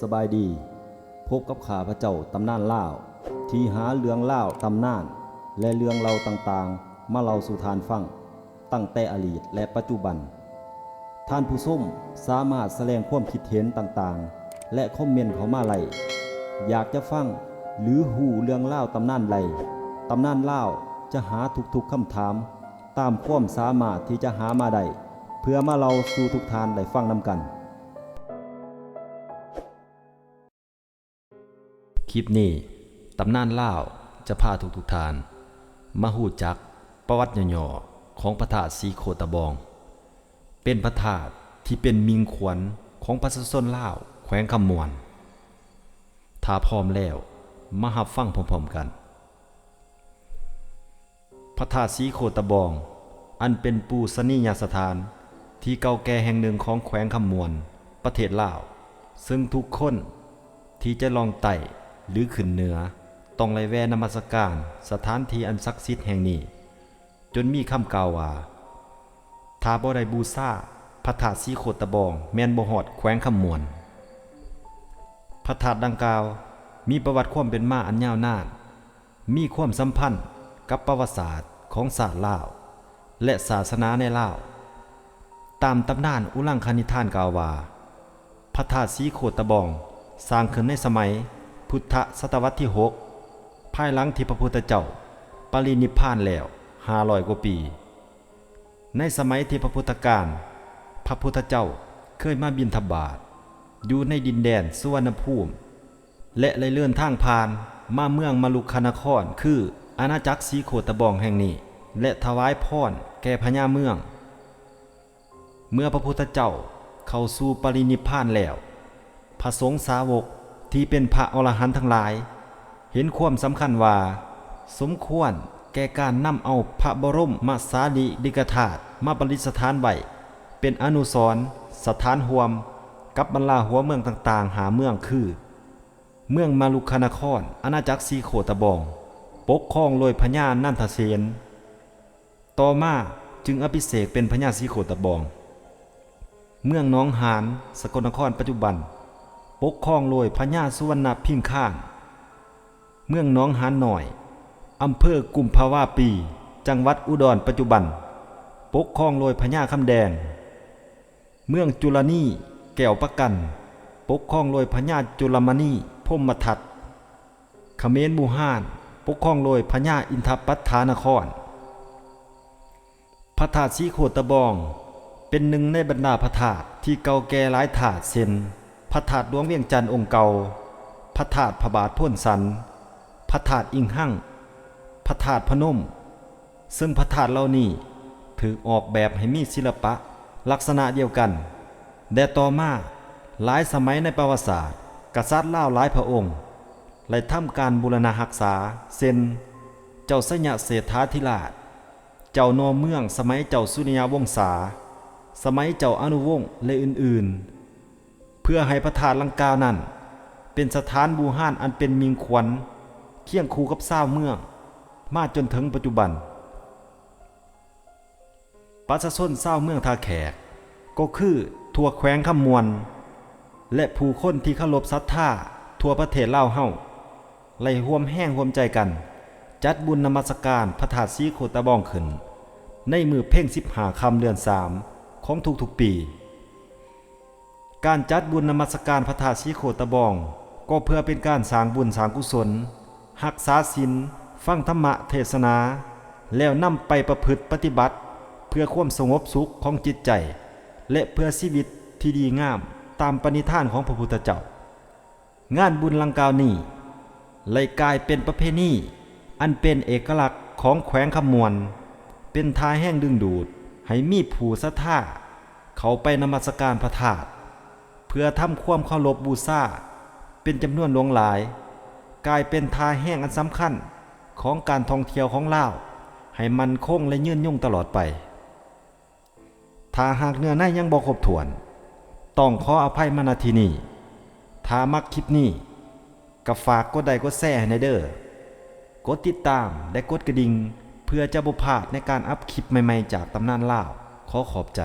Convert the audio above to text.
ສະບາຍດີ, ພົບກັບຂ້າພະເຈົ້າຕຳນານລາວ ທີ່ຫາເລື່ອງລາວຕຳນານ ແລະ ເລື່ອງເລົ່າຕ່າງໆ ມາເລົ່າສູ່ທ່ານຟັງ ຕັ້ງແຕ່ອະດີດ ແລະ ປັດຈຸບັນ. ທ່ານຜູ້ຊົມສາມາດສະແດງຄວາມຄິດເຫັນຕ່າງໆ ແລະ ຄອມເມັນເຂົ້າມາໄດ້. ຢາກຈະຟັງ ຫຼື ຮູ້ເລື່ອງລາວຕຳນານໃດ, ຕຳນານລາວຈະຫາທຸກໆຄຳຖາມ ຕາມຄວາມສາມາດທີ່ຈະຫາມາໄດ້ ເພື່ອມາເລົ່າສູ່ທຸກທ່ານໄດ້ຟັງນຳກັນ. ຄລິບນີ້ ຕຳນານລາວຈະພາທຸກໆທ່ານມາຮູ້ຈັກປະຫວັດຫຍໍ້ໆຂອງພະທາດສີໂຄດຕະບອງ, ເປັນພະທາດທີ່ເປັນມິ່ງຂວັນຂອງປະຊາຊົນລາວແຂວງຄຳມ່ວນ. ຖ້າພ້ອມແລ້ວ ມາຮັບຟັງພ້ອມໆກັນ. ພະທາດສີໂຄດຕະບອງ ອັນເປັນປູຊະນີຍະສະຖານທີ່ເກົ່າແກ່ແຫ່ງໜຶ່ງຂອງແຂວງຄຳມ່ວນ ປະເທດລາວ, ເຊິ່ງທຸກຄົນທີ່ຈະລ່ອງໃຕ້ ຫຼື ຂຶ້ນເໜືອ ຕ້ອງໄດ້ແວ່ນະມັດສະການສະຖານທີ່ອັນສັກສິດແຫ່ງນີ້, ຈົນມີຄຳກ່າວວ່າ ຖ້າບໍ່ໄດ້ບູຊາພະທາດສີໂຄດຕະບອງ ແມ່ນບໍ່ຮອດແຂວງຄຳມ່ວນ. ພະທາດດັ່ງກ່າວມີປະຫວັດຄວາມເປັນມາອັນຍາວນານ, ມີຄວາມສຳພັນກັບປະຫວັດສາດຂອງຊາດລາວ ແລະ ສາສະໜາໃນລາວ. ຕາມຕຳນານອຸລັງຄະນິທານກ່າວວ່າ ພະທາດສີໂຄດຕະບອງສ້າງຂຶ້ນໃນສະໄໝພຸດທະສະຕະວັດທີຫົກ ພາຍຫຼັງທີ່ພະພຸດທະເຈົ້າປະລິນິບພານແລ້ວຫ້າຮ້ອຍກວ່າປີ. ໃນສະໄໝທີ່ພະພຸດທະການ ພະພຸດທະເຈົ້າເຄີຍມາບິນທະບາດຢູ່ໃນດິນແດນສຸວັນນະພູມ ແລະ ໄດ້ເດີນທາງຜ່ານມາເມືອງມະລຸກຄະນະຄອນ ຄືອານາຈັກສີໂຄດຕະບອງແຫ່ງນີ້ ແລະ ຖວາຍພອນແກ່ພະຍາເມືອງ. ເມື່ອພະພຸດທະເຈົ້າເຂົ້າສູ່ປະລິນິບພານແລ້ວ, ພະສົງສາວົກທີ່ເປັນພະອໍລະຫັນທັງຫຼາຍ ເຫັນຄວາມສຳຄັນວ່າ ສົມຄວນແກ່ການນຳເອົາພະບໍລົມມະສາລີລິກະທາດມາປະດິດສະຖານໄວ້ ເປັນອະນຸສອນສະຖານຮ່ວມກັບບັນດາຫົວເມືອງຕ່າງໆຫ້າເມືອງ ຄື ເມືອງມະລຸກຄະນະຄອນ, ອານາຈັກສີໂຄດຕະບອງ ປົກຄອງໂດຍພະຍານັນທະເສນ. ຕໍ່ມາຈຶ່ງອະພິເສກເປັນພະຍາສີໂຄດຕະບອງ. ເມືອງໜອງຫານ, ສະກົນນະຄອນປັດຈຸບັນ ປົກຄອງໂດຍພະຍາສຸວັນນະພິງຄານ. ເມືອງໜອງຫານນ້ອຍ, ອຳເພີກຸມພະວາປີ, ຈັງຫວັດອຸດອນປັດຈຸບັນ ປົກຄອງໂດຍພະຍາຄຳແດງ. ເມືອງຈຸລະນີ ແກ້ວປະກັນ ປົກຄອງໂດຍພະຍາຈຸລະມະນີ ພົມມະທັດ. ຂະເໝນບູຮານ ປົກຄອງໂດຍພະຍາອິນທະປັດຖານະຄອນ. ພະທາດສີໂຄດຕະບອງ ເປັນໜຶ່ງໃນບັນດາພະທາດທີ່ເກົ່າແກ່ຫຼາຍທາດ ເຊັ່ນ ພະທາດຫຼວງວຽງຈັນອົງເກົ່າ, ພະທາດພະບາດໂພນສັນ, ພະທາດອິງຮັງ, ພະທາດພະນົມ. ເຊິ່ງພະທາດເຫຼົ່ານີ້ຖືກອອກແບບໃຫ້ມີສິລະປະລັກສະນະດຽວກັນ, ແລະ ຕໍ່ມາຫຼາຍສະໄໝໃນປະຫວັດສາດ, ກະສັດລາວຫຼາຍພະອົງໄດ້ທຳການບູລະນະຮັກສາ ເຊັ່ນ ເຈົ້າໄຊຍະເສດຖາທິລາດ, ເຈົ້ານໍເມືອງສະໄໝເຈົ້າສຸລິຍະວົງສາ, ສະໄໝເຈົ້າອະນຸວົງ ແລະ ອື່ນໆ. ເພື່ອໃຫ້ພະທາດດັ່ງກ່າວນັ້ນເປັນສະຖານບູຮານອັນເປັນມິ່ງຂວັນ ຄຽງຄູ່ກັບຊາວເມືອງມາຈົນເຖິງປັດຈຸບັນ. ປະຊາຊົນຊາວເມືອງທ່າແຂກ ກໍຄືທົ່ວແຂວງຄຳມ່ວນ ແລະ ຜູ້ຄົນທີ່ເຄົາລົບສັດທາທົ່ວປະເທດລາວເຮົາ ໄດ້ຮ່ວມແຮງຮ່ວມໃຈກັນ ຈັດບຸນນະມັດສະການພະທາດສີໂຄດຕະບອງຂຶ້ນ ໃນມື້ເພັງສິບຫ້າຄ່ຳເດືອນສາມຂອງທຸກໆປີ. ການຈັດບຸນນະມັດສະການພະທາດສີໂຄດຕະບອງ ກໍເພື່ອເປັນການສ້າງບຸນສ້າງກຸສົນ, ຮັກສາສິນ, ຟັງທຳມະເທດສະໜາ ແລ້ວນຳໄປປະພຶດປະຕິບັດ ເພື່ອຄວາມສະຫງົບສຸກຂອງຈິດໃຈ ແລະ ເພື່ອຊີວິດທີ່ດີງາມຕາມປະນິທານຂອງພະພຸດທະເຈົ້າ. ງານບຸນດັ່ງກ່າວນີ້ ໄດ້ກາຍເປັນປະເພນີອັນເປັນເອກະລັກຂອງແຂວງຄຳມ່ວນ, ເປັນທ່າແຮງດຶງດູດໃຫ້ມີຜູ້ສັດທາເຂົ້າໄປນະມັດສະການພະທາດ ເພື່ອທຳຄວາມເຄົາລົບບູຊາເປັນຈຳນວນຫຼວງຫຼາຍ, ກາຍເປັນທ່າແຮງອັນສຳຄັນຂອງການທ່ອງທ່ຽວຂອງລາວ ໃຫ້ໝັ້ນຄົງ ແລະ ຍືນຍົງຕະຫຼອດໄປ. ຖ້າຫາກເນື້ອໃນຍັງບໍ່ຄົບຖ້ວນ, ຕ້ອງຂໍອະໄພມາ ນະ ທີ່ນີ້. ຖ້າມັກຄລິບນີ້, ກໍຝາກກົດໄລ້ກົດແຊໃຫ້ແດ່ເດີ້. ກົດຕິດຕາມ ແລະ ກົດກະດິ່ງ ເພື່ອຈະບໍ່ພາດໃນການອັບຄລິບໃໝ່ໆຈາກຕຳນານລາວ. ຂໍຂອບໃຈ.